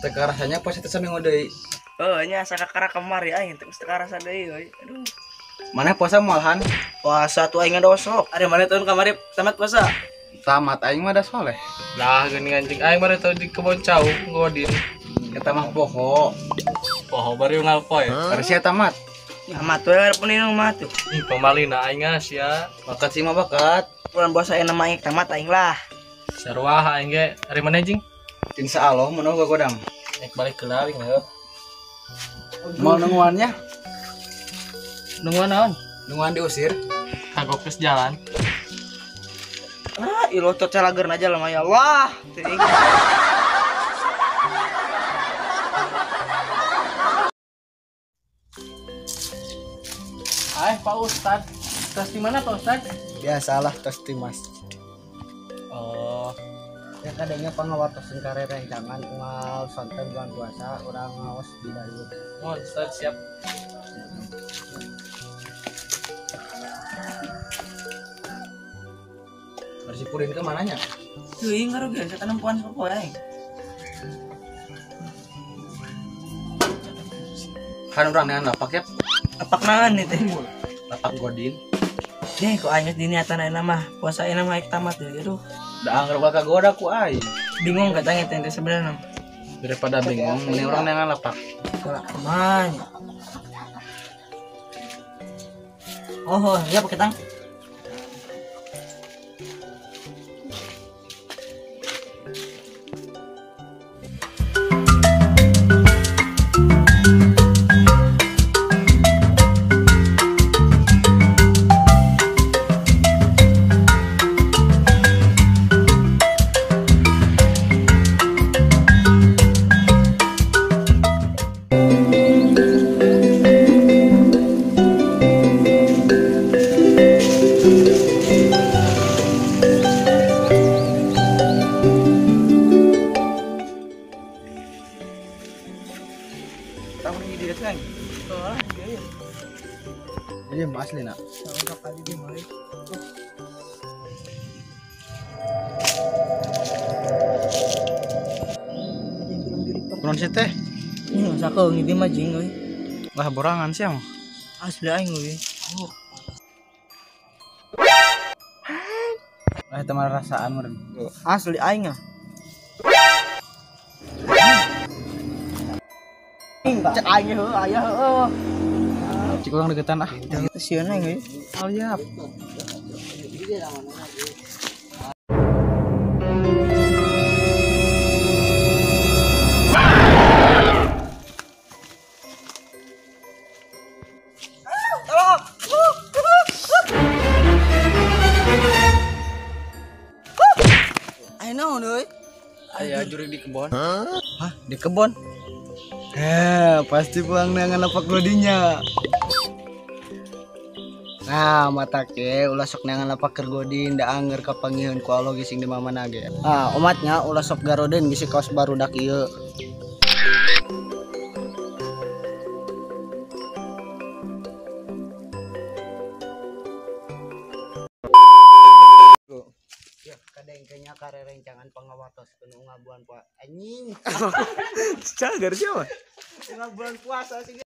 Teu rasanya puasa teh saminggu deui. Heuh nya asa kakara kamari aing teh geus teu karasa deui euy. Aduh. Mana puasa moalhan? Puasa tuh aing ngadosok. Ari mana tahun kamari tamat puasa? Tamat aing mah da soleh. Lah geuning anjing aing mah tau di kebon cau ngodin. Eta mah poho. Poho bari ngalpoe. Ari sia tamat. Tamat we pun ini mah tuh. Ih pamalina aing sia. Bakat sih mah bakat. Bulan puasa enak mah aing tamat aing lah. Sarua aing ge. Ari mana jing? Insyaallah mun eueuh godam. Nek balik ke aing heuh. Mau nungguannya? Nungguan naon? Nungguan diusir. Kagok geus jalan. Ah, ieu lotot calageurna aja lah ya Allah. Teuing. Pak Ustad, tes di mana Pak Ustad? Biasalah tes di masjid. Oh, ya kadangnya pangawartosan kare rencangan unggal sonten bulan puasa urang ngaos di dayung. Oh, Ustad siap. Harus dipurin ke mananya? Teuing ngarugi saya nempuan sapoe aing. Kan urang neangan lapak ya. Lapak naon nih teh? Lapak godin. Deh kok aing geus diniatan ayeuna mah puasa ayeuna mah tamat deui aduh. Da anggar bakal kagoda ku aing. Bingung katanya teh sebenarnya. Daripada bingung mending urang neangan lapak. Salah kumaha. Oh, ya pakai tang. Ini asli nak. Kunaon sih teh? Ini masa kau ngidi mah jing euy. Lah borangan sih mah. Asli aing euy. Oh. Lah eta mah rasaan meureun. Asli aing ah. Cek aing heuh aya heuh. Cik urang deketan ah. Sieun aing euy. Aliap. Tolong. Aing naon euy? Aya jurig di kebon. Hah, di kebon? Pasti pulang dengan lapak godinya. Nah, mata ke ulah sok neangan lapak keur godin da angger kapangiheun ku Allah gising di mamana ge. Ah, omatnya ulah sok garoden gisi kaos barudak ieu. Ya, kadang kayaknya kare rencangan pangawartos penuh ngabuan puasa anjing. Cagar siapa? Ngabuan puasa sih.